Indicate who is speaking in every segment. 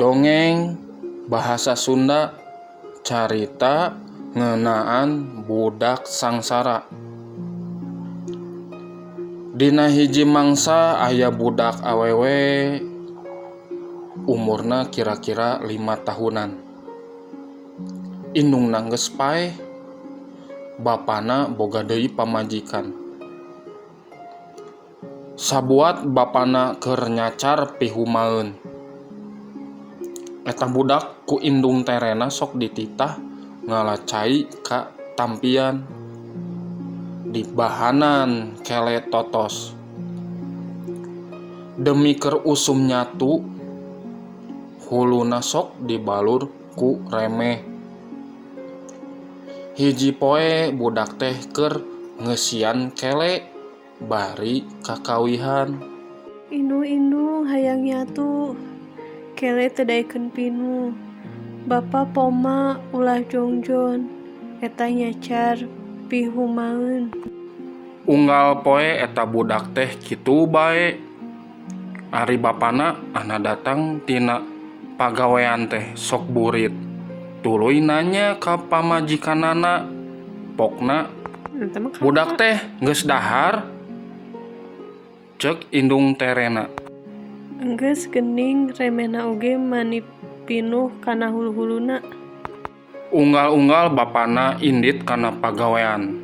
Speaker 1: Dongeng bahasa Sunda carita ngeunaan budak sangsara. Dina hiji mangsa aya budak awewe umurna kira-kira 5 tahunan. Indungna geus paeh, bapana boga deui pamajikan. Sabuat bapana keur nyacar pihumaeun. Eta budak ku indung terena sok dititah ngala cai ka tampian. Dibahanan kele totos. Demi keur usum nyatu, huluna sok dibalur ku remeh. Hiji poe budak teh keur ngeusian kele bari kakawihan.
Speaker 2: Indung-indung hayang nyatu, kele teu daekeun pinuh. Bapa poma ulah jongjon, eta nyacar pihumaeun.
Speaker 1: Unggal poe eta budak teh kitu bae. Ari bapana ana datang tina pagawean teh sok burit. Tuluy nanya ka pamajikanana, pokna budak teh geus dahar? Ceuk indung terena.
Speaker 2: Enggeus geuning remehna oge mani pinuh kana hulu-huluna.
Speaker 1: Unggal-unggal bapana indit kana pagawean.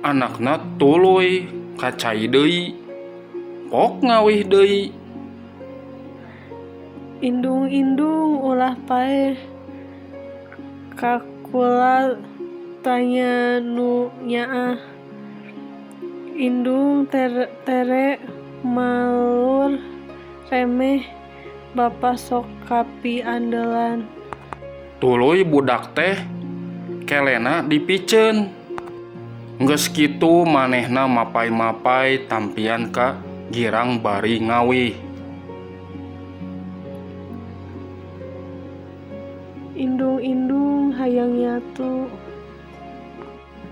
Speaker 1: Anakna tuluy ka cai deui. Pok ngawih deui.
Speaker 2: Indung-indung ulah paeh. Kakula tanya nu nyaah. Indung tere malur remeh bapa sok kapiandelan.
Speaker 1: Tuluy budak teh kelena dipiceun. Geus kitu manehna mapay-mapay tampian ka girang bari ngawih.
Speaker 2: Indung-indung hayang nyatu.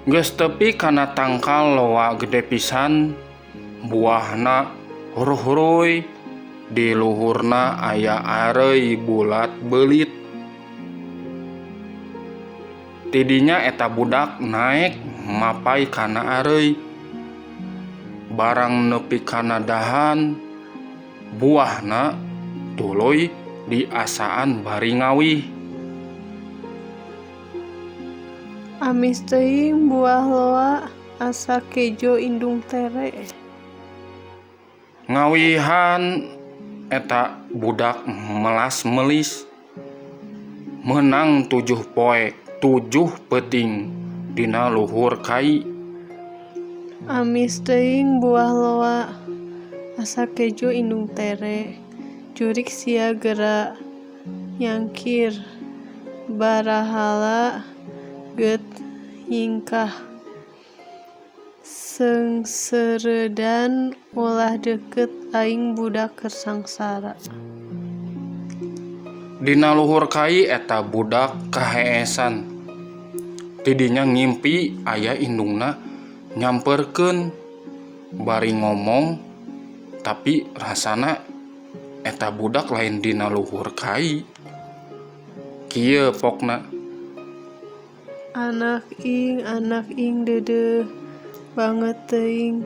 Speaker 1: Geus tepi kana tangkal loa gede pisan, buahna huruy-huruy, di luhurna aya areuy bulat beulit. Tidinya eta budak naek mapay kana areuy. Barang nepi kana dahan, buahna tuluy diasaan bari ngawih.
Speaker 2: Amis teuing buah loa asa kejo indung tere.
Speaker 1: Ngawihan eta budak melas melis. Meunang 7 poe 7 peuting dina luhur kai.
Speaker 2: Amis teuing buah loa asa kejo indung tere. Jurik sia gera nyangkir barahala geut nyingkah. Seungseureudan ulah deukeut aing budak keur sangsara.
Speaker 1: Dina luhur kai eta budak kaheesan. Tidinya ngimpi aya indungna nyamperkeun bari ngomong, tapi rasana eta budak lain dina luhur kai. Kieu pokna.
Speaker 2: Anak ing deudeuh banget teuing,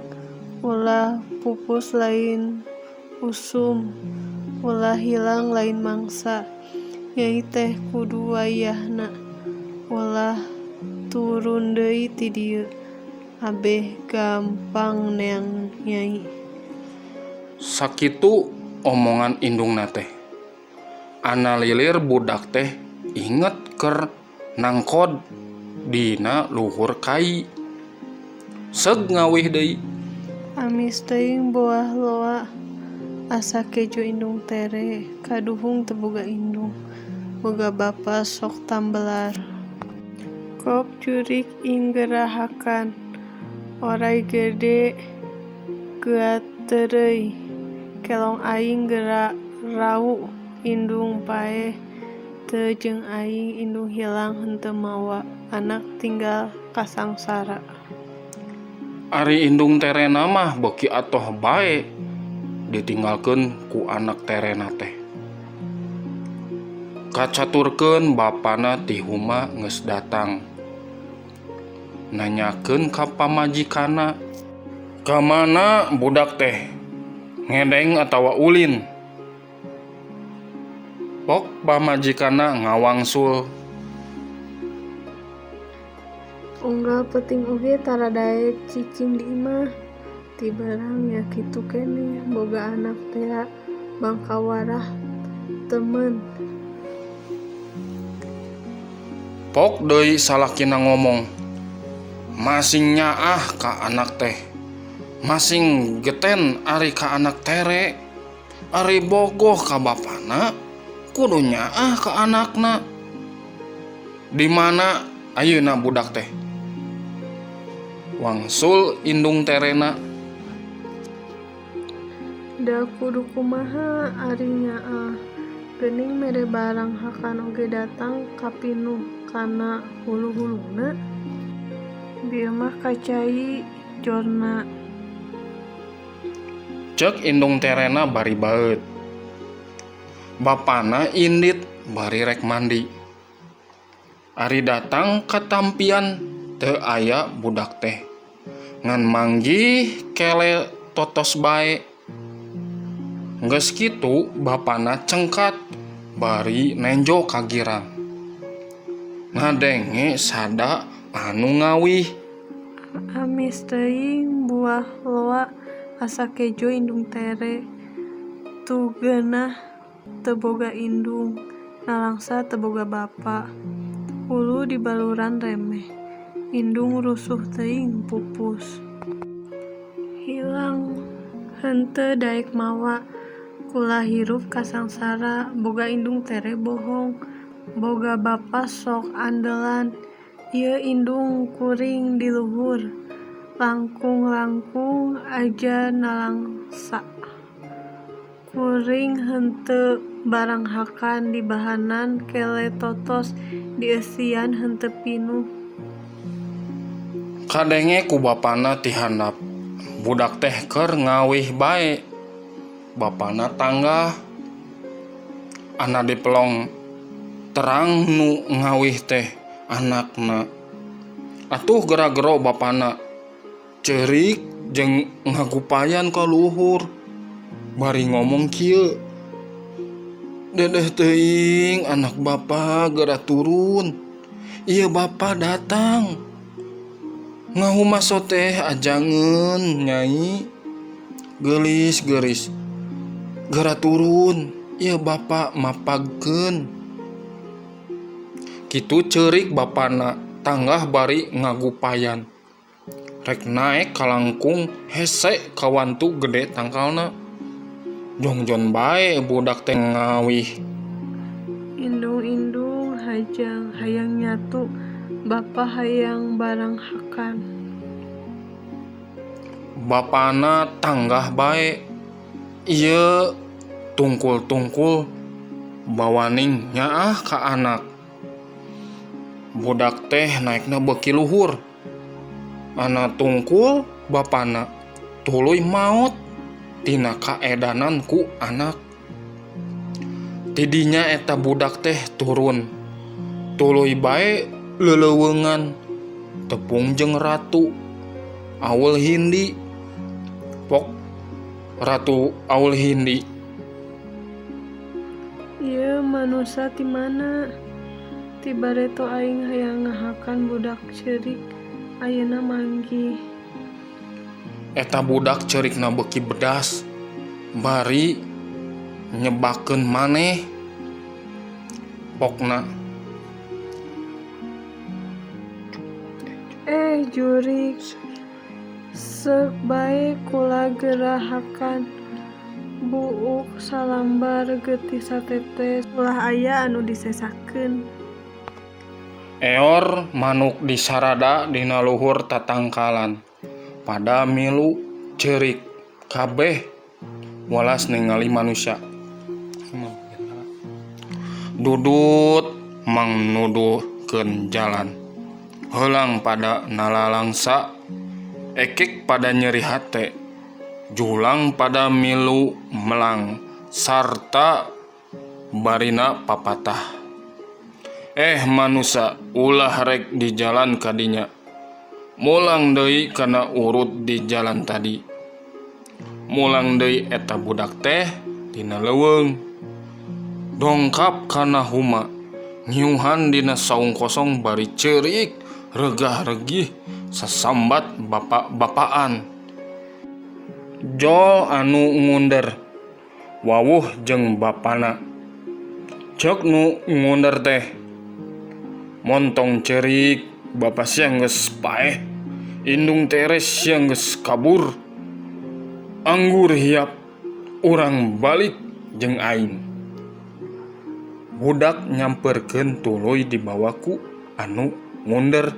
Speaker 2: ulah pupus lain usum, ulah hilang lain mangsa. Nyai teh kudu wayahna, ulah turun deui ti dieu. Abeh gampang neang nyai.
Speaker 1: Sakitu omongan indungna teh. Ana lilir budak teh inget keur nangkod dina luhur kai. Seug ngawih deui.
Speaker 2: Amis teuing buah loa asa kejo indung tere. Kaduhung teu boga indung, boga bapa sok tambelar. Kop jurik ing gerahakan, oray gede geat tereuy. Kelong aing gera rau indung paeh teu jeung aing indung hilang henteu mawa anak tinggal kasangsara.
Speaker 1: Ari indung terena mah beuki atoh bae ditinggalkeun ku anak terena teh. Kacaturkeun bapana ti huma geus datang. Nanyakeun ka pamajikanna, "Ka mana budak teh? Ngedeng atawa ulin?" Pok pamajikanna ngawangsul.
Speaker 2: Unggal peuting oge tara daek cicing di imah. Ti beurang nya kitu keneh boga anak tea bangkawarah temen.
Speaker 1: Pok deui salakina ngomong, "Masing nyaah ka anak teh. Masing geten ari ka anak tere. Ari bogoh ka bapana kudu nyaah ka anakna. Di mana ayeuna budak teh?" Wangsul indung terena.
Speaker 2: Da kudu kumaha ari nyaah, geuning mere barang hakan oge datang kapinuh kana hulu-huluna? Bieu mah ka cai jorna.
Speaker 1: Cek indung terena bari baeud. Bapana indit bari rek mandi. Ari datang katampian teu aya budak teh. Ngan manggih kele totos bae. Geus kitu bapana cengkat bari nenjo ka girang. Ngadenge sada anu ngawih.
Speaker 2: Amis teuing buah loa asa kejo indung tere. Tu geunah teu boga indung, nalangsa teu boga bapa. Hulu dibaluran remeh. Indung rusuh teuing pupus. Hilang henteu daek mawa. Kula hirup kasangsara boga indung tere bohong. Boga bapa sok andelan. Ieu indung kuring di luhur. Langkung-langkung aja nalangsa. Kuring henteu baranghakan dibahanan kele totos dieusian henteu pinuh.
Speaker 1: Kadenge ku bapana ti handap. Budak teh keur ngawih bae. Bapana tanggah. Ana dipelong terang nu ngawih teh anakna. Atuh gera-gero bapana ceurik jeung ngagupayan ka luhur. Bari ngomong kieu, "Dedeh teuing anak bapa geura turun. Ieu bapa datang. Ngahumaso teh ajangeun nyai. Geulis-geulis. Geura turun, ieu bapa mapagkeun." Kitu ceurik bapana tanggah bari ngagupayan. Rek naek kalangkung hese kawantu gede tangkalna. Jongjon bae budak teh ngawih.
Speaker 2: Indung-indung hajang hayang nyatu, bapa hayang baranghakan.
Speaker 1: Bapana tanggah bae. Ieu tungkul-tungkul bawaning nyaah ka anak. Budak teh naekna beuki luhur. Ana tungkul bapana tuluy maot tina kaedanan ku anak. Tidinya eta budak teh turun. Tuluy bae leleuweungan tepung jeung ratu Aul Hindi. Pok ratu Aul Hindi.
Speaker 2: Ieu manusa ti mana? Ti bareto aing hayang ngahakan budak ceurik ayeuna manggih.
Speaker 1: Eta budak ceurikna beuki bedas bari nyebakeun maneh. Pokna.
Speaker 2: Jurig seuk bae kula geura hakan. Buuk salambar getih satetes ulah aya anu disesakeun.
Speaker 1: Eor manuk disarada dina luhur tatangkalan. Pada milu ceurik kabeh walas ningali manusia. Dudut mangnuduhkeun jalan. Heulang pada nalalangsa, ekek pada nyeri hate, julang pada milu melang sarta barina papatah. Eh manusa ulah rek di jalan kadinya. Mulang deui kana urut di jalan tadi. Mulang deui eta budak teh dina leuweung. Dongkap kana huma. Ngiuhan dina saung kosong bari ceurik regah-regih sasambat bapak-bapaan. Jol anu ngunder wawuh jeung bapana. Ceuk nu ngunder teh montong ceurik bapa sia geus paeh indung tere sia geus kabur anggur hiap urang balik jeung aing. Budak nyamperkeun tuluy dibawa ku anu ngunder.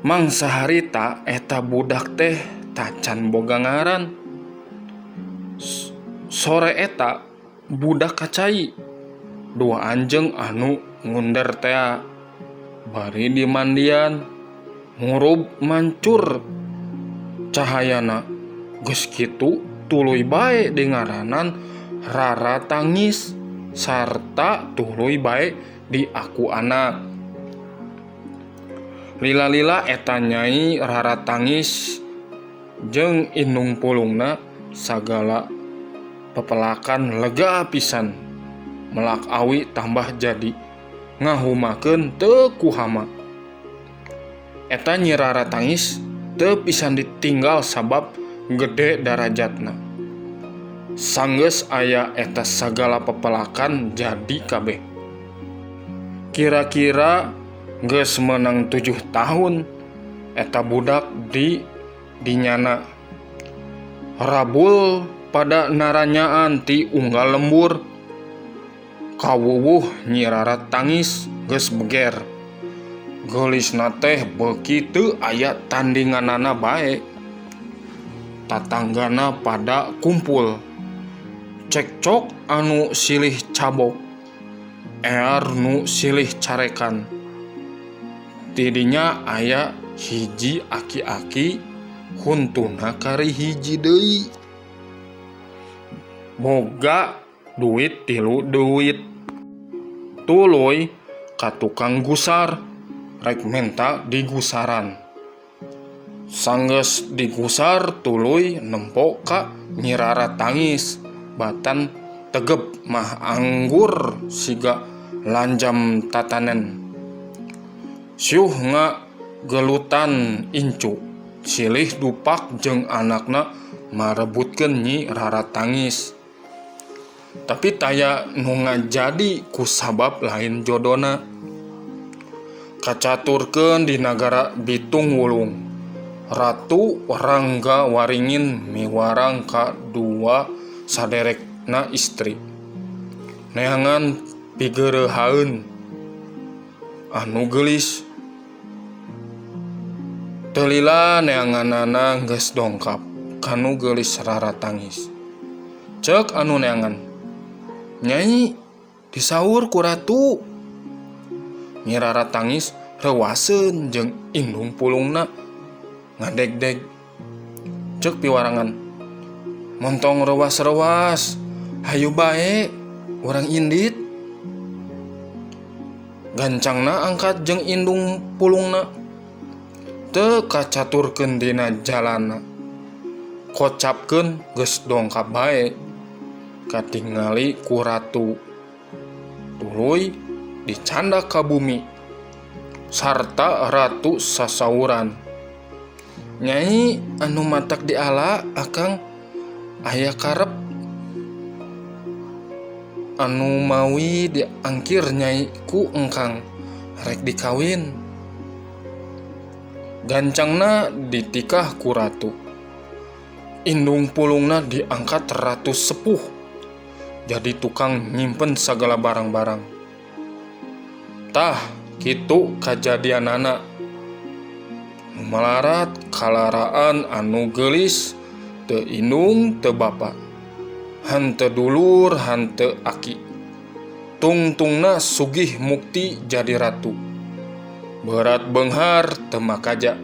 Speaker 1: Mangsa harita eta budak teh tacan boga ngaran. Sore eta budak kacai dua anjeng anu ngunder tea bari dimandian ngurub mancur cahayana geus kitu tuluy bae dingaranan Rara Tangis sarta tuluy bae diaku anak. Lila-lila eta nyai Rara Tangis jeung indung pulungna sagala pepelakan lega pisan melak awi tambah jadi ngahumakeun teu kuhama. Eta Nyi Rara Tangis teu pisan ditinggal sabab gede darajatna. Sanggeus aya eta sagala pepelakan jadi kabeh. Kira-kira geus meunang 7 tahun eta budak di dinyana. Rabul pada naranyaan ti unggal lembur. Kawuwuh Nyi Rara Tangis geus beger. Geulisna teh beuki teu aya tandinganana bae. Tatanggana pada kumpul. Cekcok anu silih cabok, ear nu silih carekan. Tidinya aya hiji aki-aki huntuna kari hiji deui. Boga duit 3 duit. Tuluy ka tukang gusar rek menta digusaran. Sanggeus digusar tuluy nempo ka Nyi Rara Tangis. Batan tegep mah anggur siga lanjam tatanen. Siuh nga gelutan incu silih dupak jeung anakna marebutkeun Nyi Rara Tangis. Tapi taya nu ngajadi ku sabab lain jodona. Kacaturkeun di nagara Bitung Wulung. Ratu Rangga Waringin miwarang ka dua saderekna istri. Neangan pigereuhaeun anu geulis. Teu lila neanganana geus dongkap kanu geulis Rara Tangis. Ceuk anu neangan, "Nyai, disaur ku ratu." Nyi Rara Tangis reuwaseun jeung indung pulungna ngadegdeg. Ceuk piwarangan, "Montong rewas-rewas, hayu bae urang indit." Gancangna angkat jeung indung pulungna. Teu kacaturkeun dina jalana. Kocapkeun geus dongkap bae. Katingali ku ratu. Tuluy dicandak ka bumi sarta ratu sasauran. Nyai anu matak diala akang aya karep anu mawi diangkir nyai ku engkang rek dikawin. Gancangna ditikah ku ratu. Indung pulungna diangkat ratu sepuh jadi tukang nyimpen sagala barang-barang. Tah kitu kajadianana. Nu malarat kalaraan anu geulis teu indung teu bapa, henteu dulur henteu aki. Tungtungna sugih mukti jadi ratu. Berat beunghar teu makaja.